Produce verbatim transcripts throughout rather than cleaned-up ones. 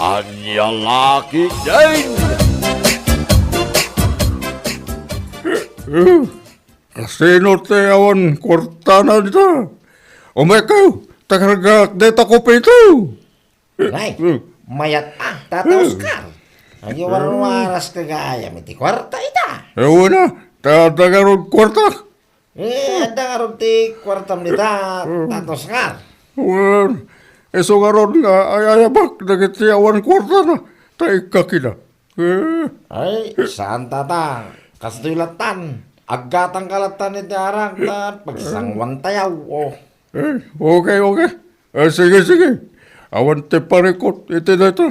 Ania la ketdin? Eh, eh, kasino ti awan kuartana dita? Umaykayo, ta kargaak dayta kopito. Ay, mayat a, Tata Oscar. Ania warwaras ka gayam iti kuarta ita? Eh, wen a, ta adda ngarud kuarta. Eh, adda ngarud ti kuartam dita, Tata Oscar. Wen, isu ngarud nga ay-ayabak dagiti awan kuartana, ta ikkakida. Eh. Ay, saan, Tata. Kastoy lattan. Aggatangka lattan iti arak ta pagsanguantayo. Oh. Eh, okay, okay. Eh, sige, sige. Awan ti parikut iti dayta.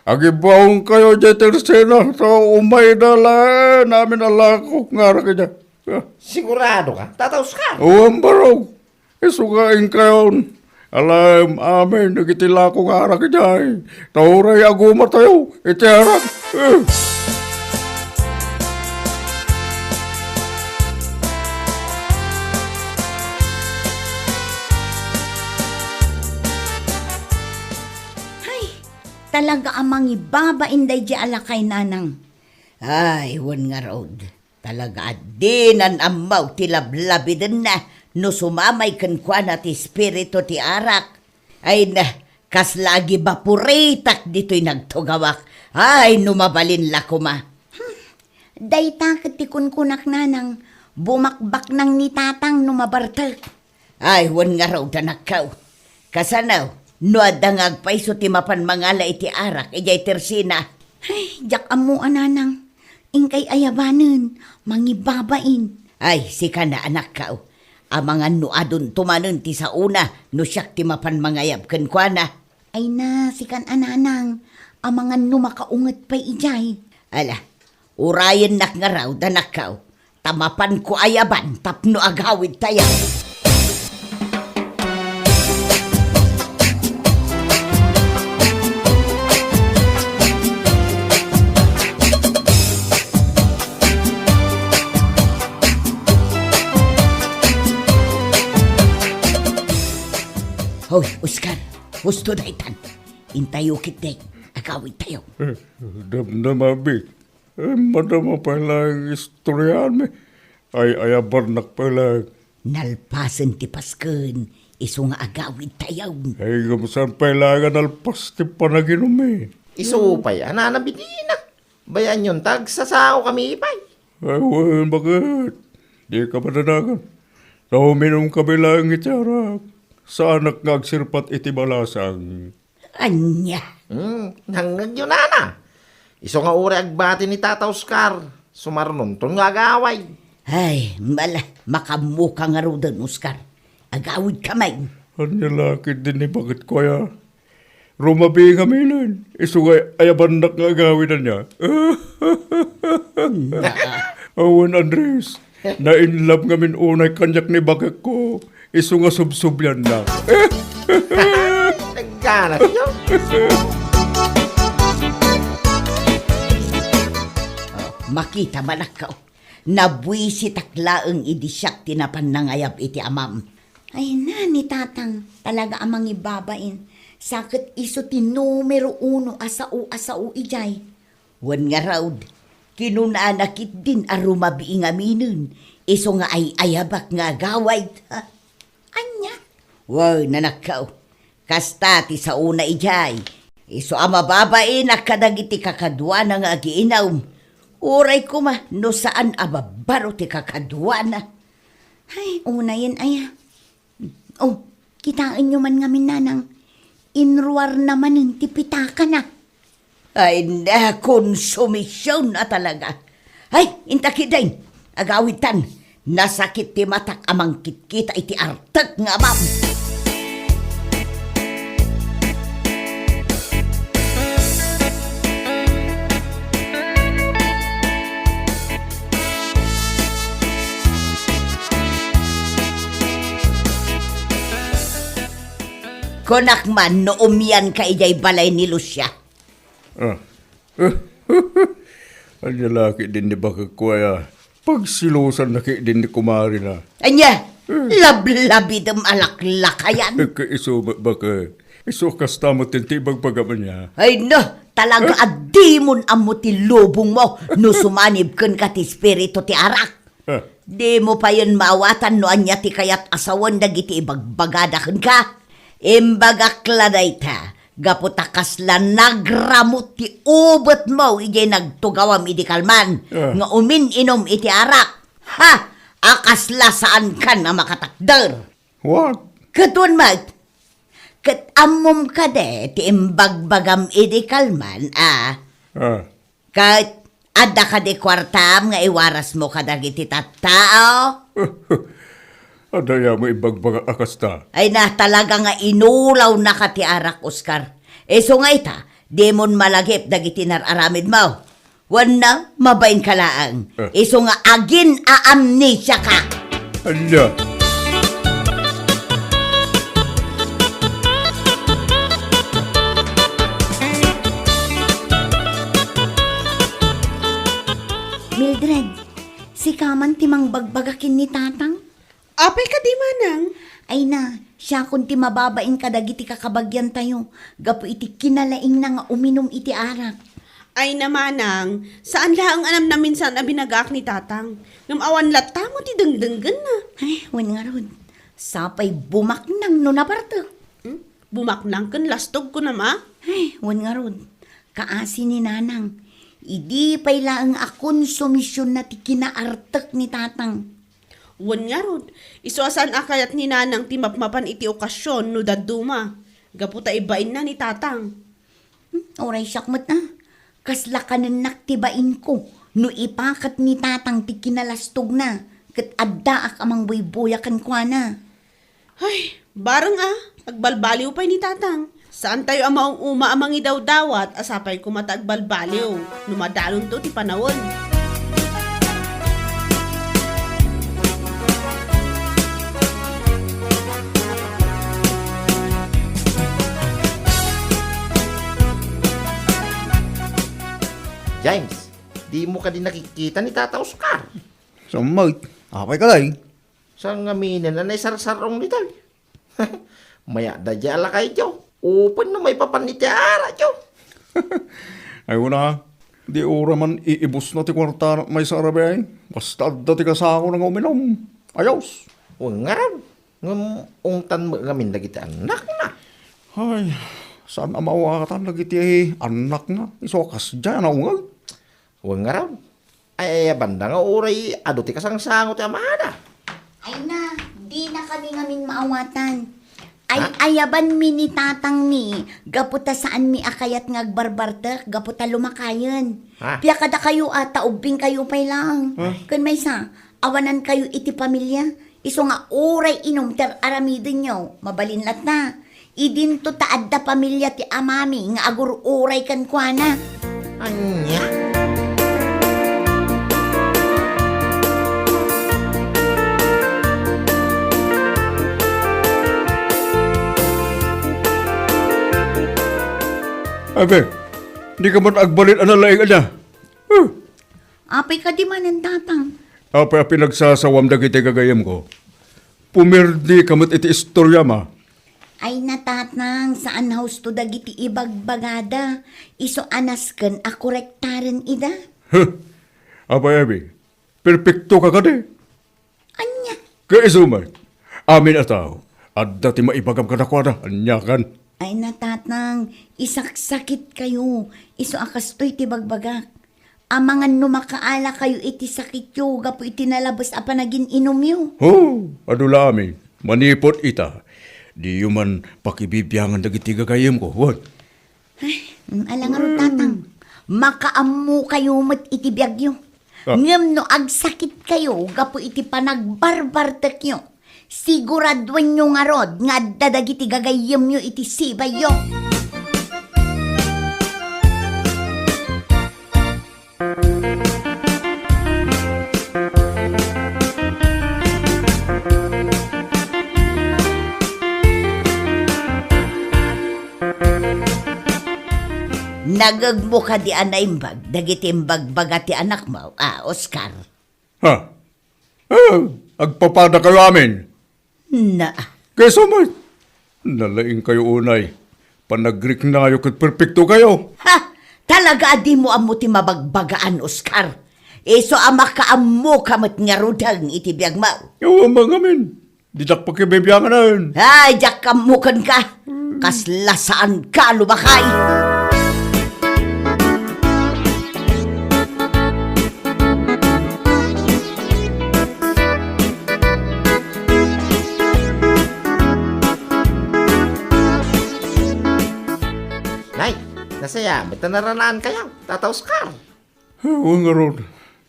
Agibbaonkayo diay tersena, ta umayda laeng amin a lako nga arak idiay. Ah. Sigurado ka, Tata Oscar? Wen, barok. Isu nga inkayon, alaem amin dagiti lako nga arak idiay. Ta uray agumatayo iti arak. Eh. Ay, talaga a mangibabain daydiay a lakay, Nanang. Ay, wen ngarud. Talaga a dinan ammo ti lablabidenna no sumamay kenkuana ti espiritu ti arak. Ay na, kasla agibaporitak ditoy nagtugawak. Ay, no mabalin la koma. Hmm. Dayta ket ti kunkunak, Nanang, bumakbaknang ni Tatang no mabartek. Ay, wen ngarud, anakko. Kasano, no adda nga agpayso ti mapan mangala iti arak idiay tersena? Ay, diak ammo a, Nanang. Inkay ayabanen, mangibabain. Ay, sika na, anakko. Amangan no adunto manen ti saona no siak ti mapan mangayab kenkuana. Ay na, sikan a, Nanang. Amangan no makaunget pay idiay. Ala, urayennak ngarud, anakko. Ta mapanko ayaban tapno agawidtayo. Hoy, Oscar, husto daytan. Intayo ketdi, agawidtayo. Eh, damdama, Bi. Eh, madama pay laeng istoryaanmi. Ay-ayabannak pay laeng. Nalpasen ti Pasken, isu nga agawidtayo. Ay, ngem saan pay laeng a nalpas ti panaginummi? Isu pay a nanabidina. Bayaanyon ta agsasaokami pay. Ay, wen, baket? Dika madanagan. Ta uminumkami laeng iti arak. Saanak nga agsirpat iti balasang. Ania? Hmm, nangngegyo, nana. Isu nga uray agbati ni Tata Oscar, sumarnonton nga agaway. Ay, mala, makammoka ngaruden, Oscar. Agawidka manen. Ania la ketdin ni baketko aya? Rumabii ngaminen, isu nga ayabannak nga agawid ania. Awan, Andres. Na-in love ngamin unay kaniak ni baketko, isu nga subsubliannak. Nagganasyo. Oh, makita, anakko. Nabuisitak laeng idi siak ti napan nangayab iti amam. Ay na, ni Tatang, talaga a mangibabain. Sa ket isu ti numero uno a sao a sao idiay. Wen ngarud, kinunana ketdin a rumabii ngaminen, isu nga ay-ayabak nga agawid. Ha? Ania? Wen, anakko, kasta ti saona idiay. Isu a mababainak kadagiti kakaduana nga agiinum. Uray koma no saan a babbaro ti kakaduana. Ay, unayen aya. Oh, kitaenyo man ngamin, nanang, inruarna manen ti pitakana. Ay, na, konsumision a talaga. Ay, inta ketdin, agawidtan. Nasakit ti matak a mangkitkita iti artek nga amam. Kunak man no umianka idiay balay ni Lucia. Ah. Ania la ketdin ni bakekko aya? Pagselosanna ketdin ni kumarina. Ania? Hmm. Lablabidem a laklakayan. Ket isu met baket. Isu kasta met ti ibagbagam ania. Ay na, talaga a dimon ammo ti lubongmo no sumanib kenka ti espiritu ti arak. Ah. Dimo payen maawatan no ania ti kayat a sawen dagiti ibagbagada kenka. Imbagak la dayta, gapu ta kasla nagramut ti ubetmo idiay nagtugawam idi kalman Ah. nga umin-inom iti arak. Ha! A kasla saankan a makatakder. What? Ket wen met, ket ammom kadi ti imbagbagam idi kalman, a? Ah. Ket adda kadi kuartam nga iwarasmo kadagiti tattao? Adda aya mo ibagbagak a kasta? Ay na, talaga nga inulawnaka ti arak, Oscar. Isu nga ita, dimon malagip dagiti nar-aramidmo. Wenno, mabainka laeng. Eh. Isu nga agin-aamnesiaka. Ania? Mildred, sika man ti mangbagbaga ken ni Tatang? Apay kadi, manang? Ay na, siakon ti mababain kadagiti kakabagiantayo gapu iti kinalaingna nga uminum iti arak. Ay na, manang, saan laeng a namnaminsan a binagaak ni Tatang. Ngem awan latta met ti dengdenggenna. Ay, wen ngarud. Sapay bumaknang no nabartek. Hmm? Bumaknang ken lastog, kunam a? Ay, wen ngarud. Kaasi ni Nanang. Idi pay laeng a konsumisionna ti kinaartek ni Tatang. Wen ngarud, isu a saan a kayat ni Nanang ti mapmapan iti okasion no dadduma, gapu ta ibainna ni Tatang. Hmm, uray siak met a. Kasla kanennak ti bainko no ipakat ni Tatang ti kinalastogna ket addaak a mangbuybuya kenkuana. Ay, bareng a, agbalbaliw pay ni Tatang. Saantayo a maum-uma a mangidawdawat a sapay koma ta agbalbaliw no madalonto ti panawen. James, dimo kadi nakikita ni Tata Oscar? Sammay, apay kadi? Saan ngaminen a naisarsar-ong ditoy? Mayat da diay a lakayyo. Upen no maipapan iti arakyo. Ay, una, di uray man iibusna ti kuartana maysa a rabii. Basta adda ti kasakona nga uminom. Ayos. Wen ngarud, ngem ungtan met ngamin dagiti annakna. Ay, saan a maawatan dagiti annakna. Isu a kasdiay a naungeg. Wen ngarud, ay-ayabanda nga uray adu ti kasangsango ti amada. Ay na, dinakami ngamin maawatan. Ha? Ay-ayabanmi ni Tatangmi, gapu ta saanmi a kayat nga agbarbartek, gapu ta lumakayen. Ha? Pia kadakayo a, ta ubbingkayo pay laeng. Ha? Ken maysa, awanankayo iti pamilia. Isu nga uray inum ti ar-aramidenyo, mabalin latta. Idinto ta adda pamilia ti amami nga agur-uray kenkuana. Ania? Abe, di ka man agbalin a nalaing, ania? Huh. Apay kadi manen, Tatang? Apay a pinagsasawam dagiti gagayyemko? Pumirdi ka met iti istoriam a. Ay na, Tatang, saan a husto dagiti ibagbagada. Isu a nasken a korektaren ida. Huh. Apay, Abby? Perpekto ka kadi? Ania? Kaisu met, amin a tao, adda ti maibagam kadakuada, aniakan? Ay na, Tatang, isaksakitkayo, isu a kastoy ti bagbagak. Amangan no makaalakayo iti sakityo gapu iti nalabes a panagin-inumyo. Ho, adu la amin. Manipud ita, diyo man pakibibiangan dagiti gagayyemko, wen? Ay, mm, ala ngarud, Tatang. Makaammokayo met iti biagyo. Ah. Ngem no agsakitkayo gapu iti panagbarbartekyo, siguraduenyo ngarud nga adda dagiti gagayyemyo iti sibayyo. Nagegmo kadi a naimbag dagiti imbagbaga ti anakmo a Oscar? Ha? Ah, agpapadakayo amin? Na. Kaysa met, nalaingkayo unay. Panagriknayo ket perpektokayo. Ha! Talaga a dimo ammo ti mabagbagaan, Oscar. Isu a makaammoka met ngaruden iti biagmo. Awan man ngamin. Didak pakibibianganen. Ay, diak ammo kenka. Kasla saanka a lumakay. Nay, nasayaat met ta naranaankayo, Tata Oscar. Wen ngarud,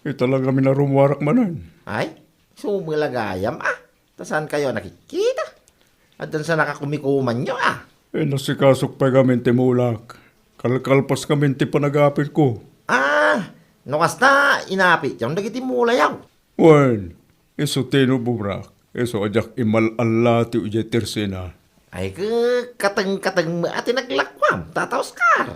ita la ngamin a rummuarak manen. Ay, sumela gayam, a. Ta saankayo a nakitkita? Addan sa nakakumikumanyo, a. Inasikasok pay ngamin ti mulak. Kalkalpas ngamin ti panagapitko. Ah, no kasta, inapityo dagiti mulayo. Wen, isu ti inubobrak, isu a diak imal-allatiw idiay tersena. Ay, ke, kateng-kateng met a ti naglakuam, Tata Oscar.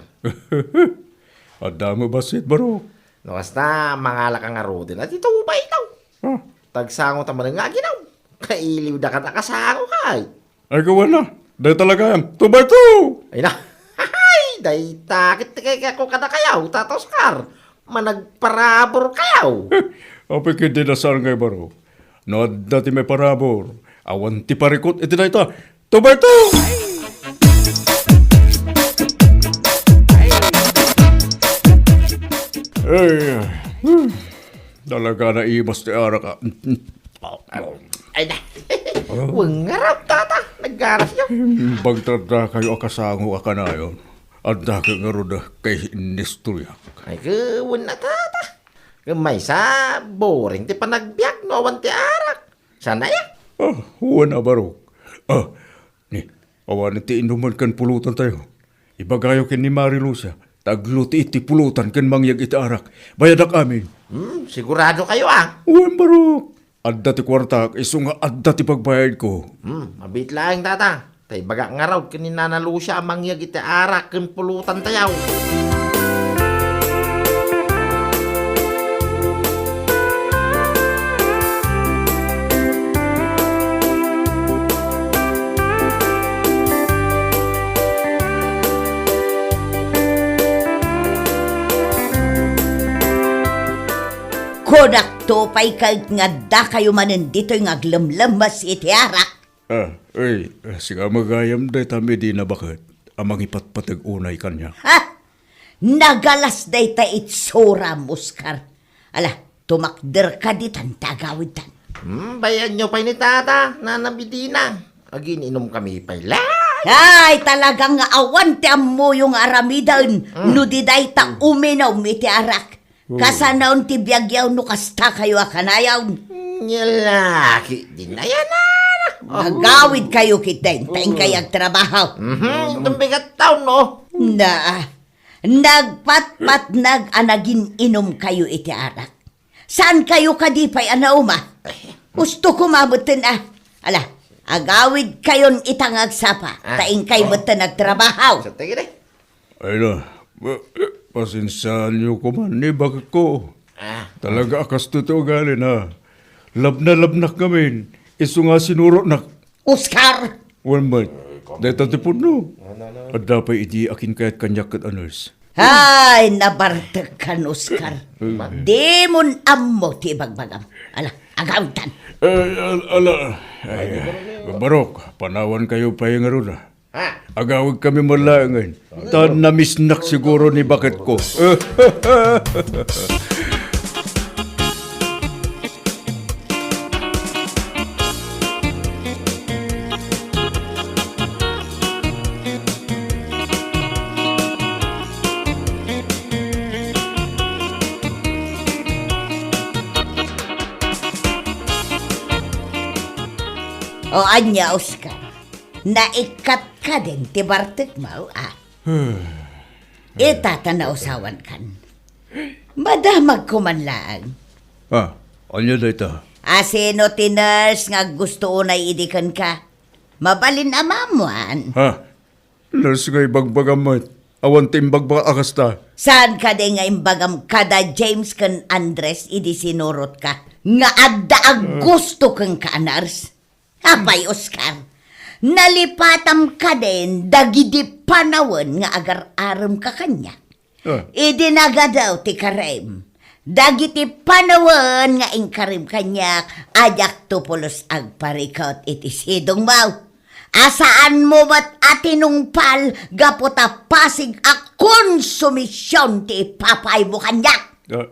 Adda met bassit, barok. No kasta, mangalaka ngaruden a ti tubay itaw. Ah. Tagsango ta manen nga aginaw. Kailiwda kada kasango kay. Ay, gawana. Dayta la gayam. Two by two! Ay na. Ay, dayta ket ti kayatko kadakayo, Tata Oscar. Managparaburkayo. Apay ket di nasaan ngay baro. No adda ti maiparabur, awan ti parikut iti dayta. Two by two! Ay, hmm. Talaga naimas ti arak, a. Ay na. Wen ngarud, Tata. Naggarasyo. Imbag ta addakayo a kasango a kanayon. Adda ket ngarud a kay inistoriak. Ay, ke, wen a, Tata. Ket maysa, boring ti panagbiag no awan ti arak. Saan aya? Ah, wen a, barok. Ah, ni, awan ti inuman ken pulutantayo. Ibagayo ken ni Mari Lucia, ta agluti iti pulutan ken mangyeg iti arak. Bayadak amin. Hmm, siguradokayo, a? Wen, barok. Adda ti kuartak, isu nga adda ti pagbayadko. Hmm, mabiit laeng, Tata. Ta ibagak ngarud ken ni Nana Lucia a mangyeg iti arak ken pulutantayo. Kunakto pay ket nga addakayo manen ditoy nga aglemlemmes iti arak. Ah, ay, sika gayam dayta Medina baket a mangipatpateg unay kaniak. Ha? Nagalas dayta itsuram, Oscar. Ala, tumakderka ditan ta agawidtan. Hmm, bayanyo pay ni Tata, Nana Medina. Agin-inumkami pay la. Ay, talaga nga awan ti ammoyo nga aramiden. Mm. No di dayta uminum iti arak. Oh. Kasanaon ti biagyo no kastakayo a kanayon. Nya la ketdin, ayan a. Agawidkayo ketdin, ta inkay agtrabaho. Mhm, inton bigat taon, no? Na, nagpatpatnag a nagin-inumkayo iti arak. Saankayo kadi pay a nauma? Husto koma metten a. Ala, agawidkayon ita nga agsapa, ta inkay metten agtrabaho. Sa tigil, eh. Ay na, pa-, pasensiaanyo koma ni baketko. Ah. Talaga a kastoy ti ugalina. Labnalabnak ngamin, isu nga sinurotnak. Oscar! Wen met, dayta ti pudno. Adda pay idi a kinkayat kaniak ket a nurse. Ay, nabartekkan, Oscar. Dimon ammo ti ibagbagam. Ala, agawidtan. Eh, al-, ala, ay, barok, panawankayo pay ngarud a. Ha? Agawidkami met laengen. Ta namisnak siguro ni baketko. O ania, Oscar? Naikkat kadin ti bartekmo, a? Ita ta nausawankan. Madamagko man laeng. Ah, ania dayta? A sino ti nurse nga aggusto unay idi kenka? Mabalin a maammuan. Ha? Nurse nga ibagbagam met. Awan ti imbagbaga a kasta. Saan kadi nga imbagam kada James ken Andres idi sinurotka nga adda aggusto kenka a nurse? Apay, Oscar, Nalipatam kadin dagidi panawen nga agar-aremka kaniak. Ah. Idi nagadaw ti karim, dagiti panawen nga inkarim kaniak, a diakto pulos agparikut iti sidongmo. A saanmo met a tinungpal gapu ta pasig a konsumision ti ipapaymo kaniak. Ah.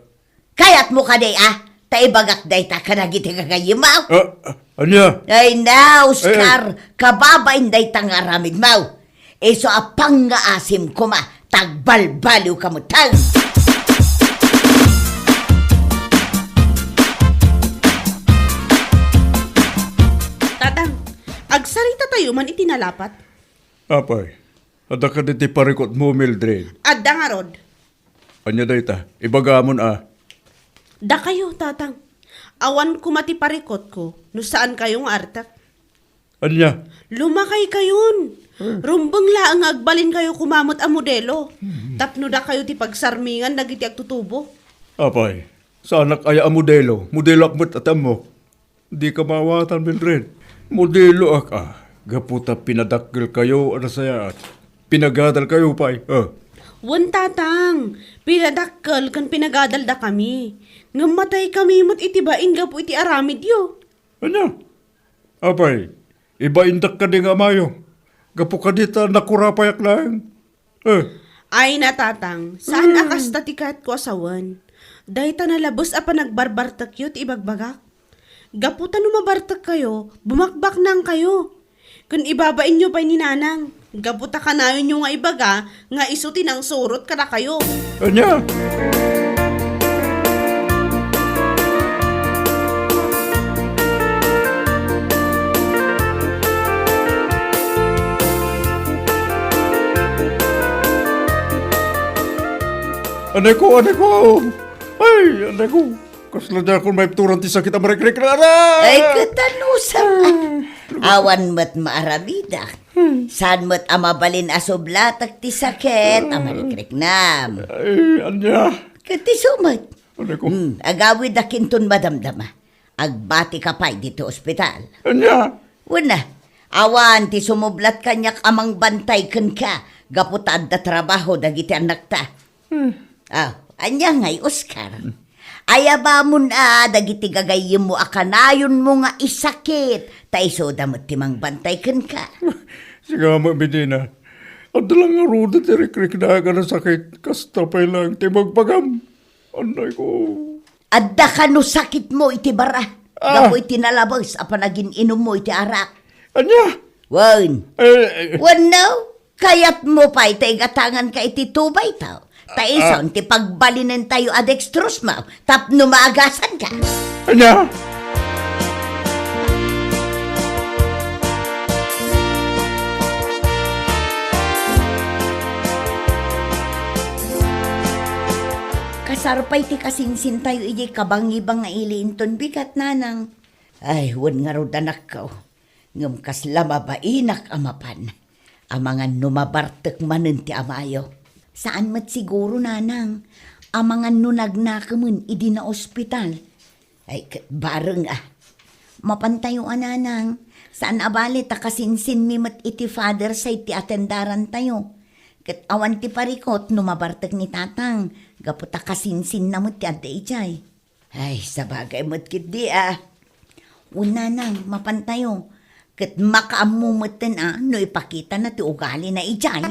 Kayatmo kadi, a? Ta ibagak dayta kadagiti gagayyemmo. Ah, ah, ania? Ay na, Oscar, Eh. kababain dayta nga aramidmo. Isu a pangngaasim koma, ta agbalbaliwka metten. Tatang, agsarita tayo man iti nalapat. Apay, adda kadi ti parikutmo, Mildred? Adda ngarud. Ania dayta? Ibagamon a. Dakayo, Tatang. Awan koma ti parikutko no saan kayo nga artek. Ania? Lumakay kayon. Hmm. Rumbeng laeng nga agbalin kayo koma met a modelo. Hmm. Tapno dakayo ti pagsarmingan dagiti agtutubo. Apay, saanak aya a modelo? Modeloak met a ti ammok. Dika maawatan, Mildred. Modeloak a, gapu ta pinadakkel kayo a nasayaat. Pinagadal kayo pay, a. Wen, Tatang, pinadakkel ken pinagadaldakami. Ngem mataykami met iti bain gapu iti aramidyo. Ania? Apay, ibaindak kadi nga amayo. Gapu kadi ta nakurapayak laeng. Eh. Ay na, Tatang, saan a kasta ti kayatko a sawen? Dayta nalabes a panagbarbartekyo ti ibagbagak. Gapu ta no mabartek kayo, bumakbaknang kayo. Ken ibabainyo pay ni Nanang. Gapu ta kanayonyo nga ibaga nga isu ti nangsurot kadakayo. Ania? Aneko, aneko! Ay, aneko! Kasla diakon maibturan ti sakit a marikriknam. Aray! Ay, ket anusam. Awan met maaramidak. Saan met a mabalin a sublatek ti sakit a marikriknam. Ay, ania? Ket isu met. Aneko? Hmm, agawidak inton madamdama. Agbatika pay ditoy ospital. Ania? Wen a, awan ti sumublat kaniak a mangbantay kenka gapu ta adda trabaho dagiti annakta. Hmm. Ah, ania ngay, Oscar? Ayabamon a dagiti gagayyemmo a kanayonmo nga isakit, ta isuda met ti mangbantay kenka. Sika met, Medina. Adda la ngaruden ti rikriknak a nasakit, kasta pay laeng ti ibagbagam. Anay ko. Adda kano sakitmo iti bara, Ah. gapu iti nalabes a panagin-inummo iti arak. Ania? Wen. Eh, eh. Wenno, kayatmo pay ta igatanganka iti tubaytaw. Ta Ah. ison ti pagbalinentayo a dextrose mo tapno maagasanka. Ania? Kasar pay ti kasinsintayo idiay kabangibang nga ili inton bigat, Nanang. Ay, wen ngarud, anakko. Ngem kasla mabainak a mapan. Amangan no mabartek manen ti amayo. Saan met siguro, Nanang. Amangan no nagnakemen idi naospital. Ay, ket bareng a. Mapantayo a, Nanang. Saan a bale ta kasinsinmi met iti father side ti atendarantayo. Ket awan ti parikut no mabartek ni Tatang, gapu ta kasinsinna met ti adda idiay. Ay, sabagay met ketdi a. Wen, Nanang, mapantayo. Ket makaammo metten a no ipakitana ti ugalina idiay.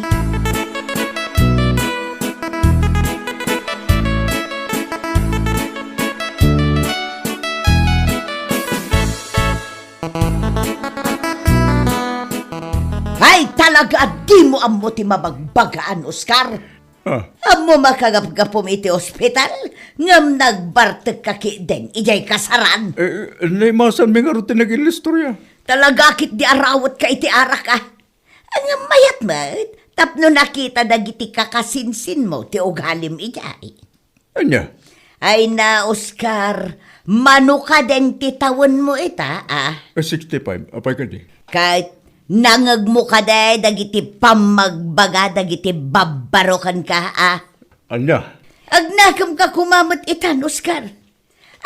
Ay, talaga a dimo ammo ti mabagbagaan, Oscar. Ah. Ammo makagapgapum iti ospital, ngem nagbartekka ketdin idiay kasaran. Eh, naimasanmi ngarud ti nagin-istorya. Talaga ketdi a rawetka iti arak a. Ngem mayat met, tapno nakita dagiti kakasinsinmo ti ugalim idiay. Ania? Ay na, Oscar, mano kadin ti tawenmo ita, a? Eh, sixty-five. Apay kadi? Ket nangegmo kadi dagiti pammagbaga dagiti babbarokenka, a? Ania? Agnakemka koma met itan, Oscar.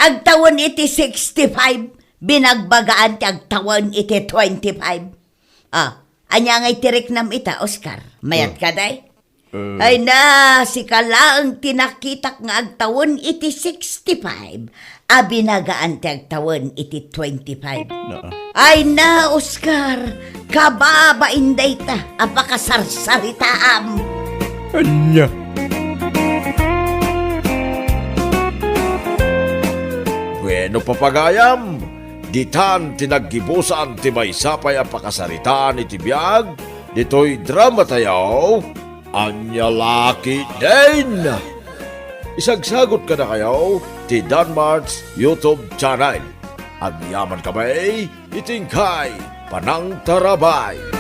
Agtawen iti sixty-five, binagbagaan ti agtawen iti twenty-five. Ah, ania ngay ti riknam ita, Oscar? Mayat ka, day? Eh. Ay na, sika laeng ti nakitak nga agtawen iti sixty-five, a binagaan ti agtawen iti twenty-five. Naa. Ay na, Oscar, kababain dayta a pakasarsaritaam. Ania? Bueno, papagayam, ditan ti naggibusan ti maysa pay a pakasaritaan iti biag ditoy dramatayo, Ania La Ketdin. Isagsagut kadakayo ti Danmart's YouTube channel. Agyaman kami iti inkay panangtarabay.